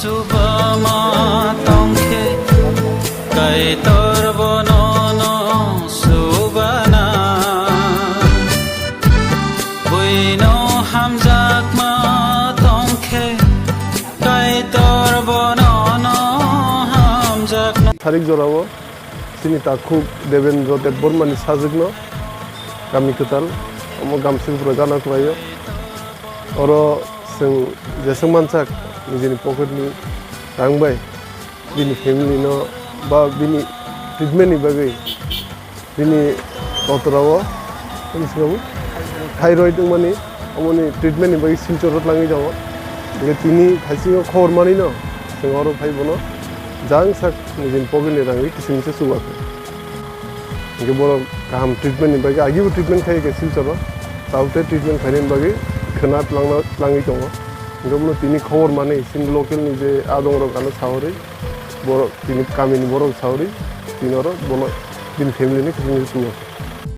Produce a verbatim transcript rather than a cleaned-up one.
Subama tongkhe, Kaitor bono no subana. Buino hamjakma tongkhe, Kaitor bono no hamjakna. Tarik jorao chini takhuk Devendra Debbarmani sajwkno kami kwtal omo Gamsipura gana kwlaio. Oro chwng jeswk mansak nijini pocketni rang bai bini family no ba bini treatment ni bagwi bini kotorao, bini swngo thyroid wngmani, omoni treatment ni bagwi Silchor o tlangwi tongo. Hingke tini thaisingo khobor manwi no chwng oro phai bono jang sak nijini pocket ni rangwi kiching se chuba khe. Hingke borok kaham treatment ni bagwi agibo treatment khai khe Silchor o, taote treatment khainani bagwi khwna tlangna tlangwi tongo. Hingke bono tini khobor manwi chini local ni je adong rok ano saharwi borok tini kamini borok saharwi tini oro bono bini family ni kiching se chuba khe.